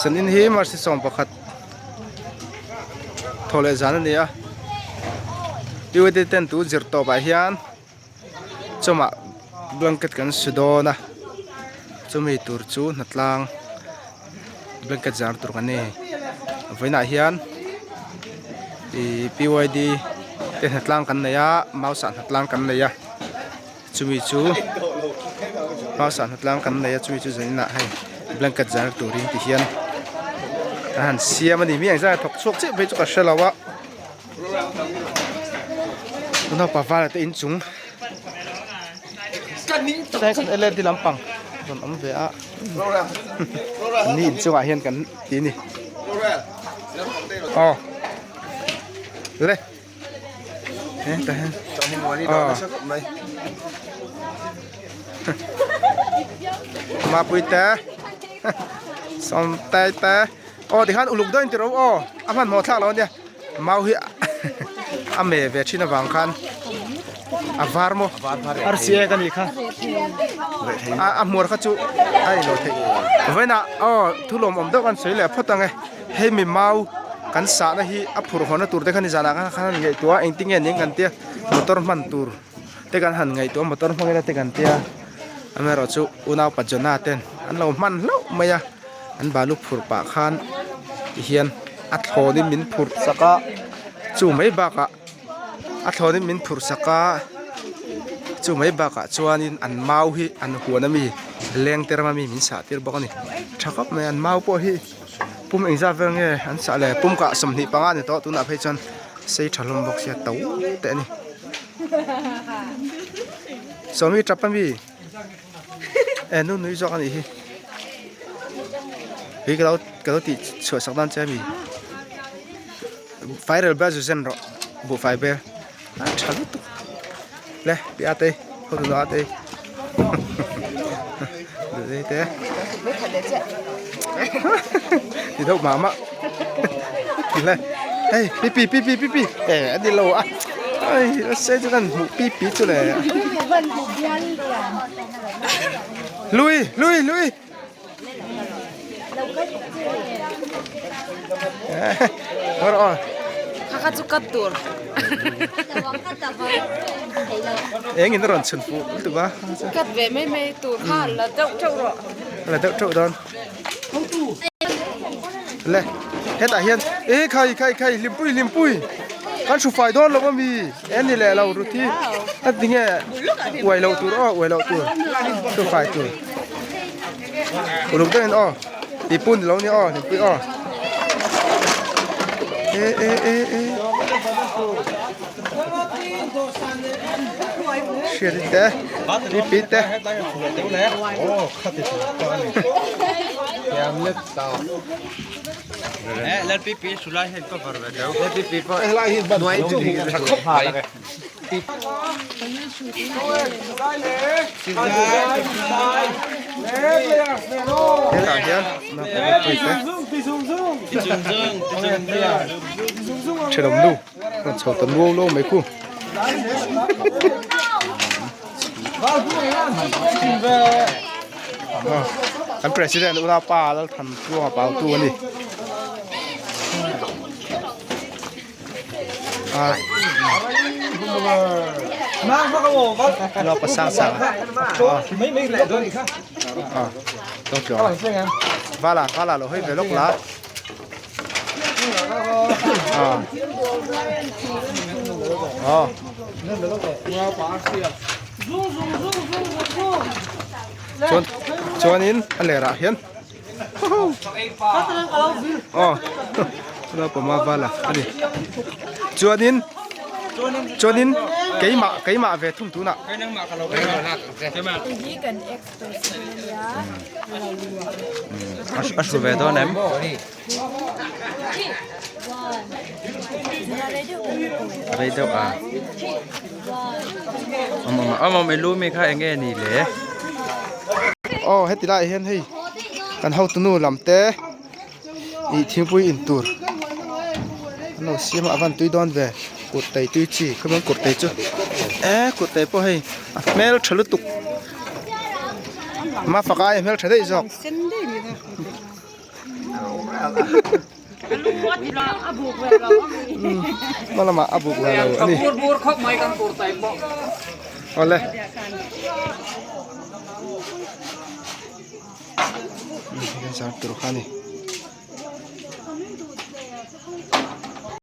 Zanin hi March ni 11 thaw leh zan a ni a UAD ten tu zir tawp ah hian chawmah blanket kan su dawn a chumi tur chu hnatlang blanket zar tur kan ni vawiinah hian ih PYD te hnatlang kan nei a mouse ah hnatlang kan nei a chumi chu mouse ah hnatlang kan nei a chumi chu zaninah hei blanket zar turin ti hian an han siam a ni mi engzah nge thawk chhuak chiah phei chu ka hrelo a. Unaupa vala te inchung tlai kan led lampang rawn awm ve a ni inchungah hian kan ti a ni aw le hetah hian aw mapui te sawmtai te aw tikhan uluk deuhin ti rawh aw a hmanhmawh thlak lo ania. Mau hi a me ve thin avang khan a var maw rca ka nih kha a hmuar kha chu a ilo theih vawiinah aw thu lawmawm deuh kan sawi leh phawt ang e hei mi mau kan sahna hi a phurh hawnna tur te kha ni zanah khan han ngaihtuah a engtin nge ning kan tia motor hman tur te kan han ngaihtuah motor hmang ila te kan tia amaherawh chu unaupa Jonah ten an lo hman hlauh mai a. An balu phurh pah khan tihian a thlawnin min phurh sak a chu mai bakah a thlawnin min phurh sak a chu mai bakah chuanin an mau hi an huan ami leng te rama mi min sah tir bawk a ni tha khawp mai an mau pawh hi pum engzat vel nge an sah le pum kah 25 a ni tawh tunah phei chuan sei tha hlawm bawk sia to teh a ni sawmi tap ami. E nu nui zawk a nih hi hi ka lo ka lo tih chhuah sak dawn che a mi viral ber zu zen rawh buhfai ber a tha lutuk le pi a te ho tu a te duh dei te ti deuh mah mah le hei pi pi pi pi pi pi e a ni lo a ai a se chu kan hmuh pi pi chu le lui lui lui Ngor aw. Kha chu kat tur. Eng in rawn chhun fu lutuk a. Kat ve mai mai tur kha la deuh teuh rawh. La deuh teuh dawn. Le hetah hian e khai khai khai hlimpui hlimpui kan hru fai dawn lo ami en ni leh lo ruthi a tinge uai loh tur aw uai loh tur hru fai tur uluk deuhin aw tihpun ni lo nia aw hlimpui aw e e e e hriat te pipi te. Hetah hian thenawm nu rawn chho ta nuau nuau mai khu. Kan president unaupa Lalthanpuanga Pautu a ni. Unaupa sang sang a Vala vala lo hawi ve lawk la. Chuan chuanin a lerah hian aw naupang vala a ni chuanin chuanin keimah keimah ve thung tunah. A hru ve dawn em? Rei deuh a. Awm awm awm awm i lu mi kha eng nge ni le? Aw heti laiah hian hei kan hotunu lam te ih thingpui in tur an lo siam a a van tui dawn ve kurtai tui chi khawmeng kurtai chu e kurtai pawh hei a hmel tha lutuk mafaka ai hmel tha daih zawk. Hma lamah a buk ve lo a ni. Awle. Kan zar tur kha a ni.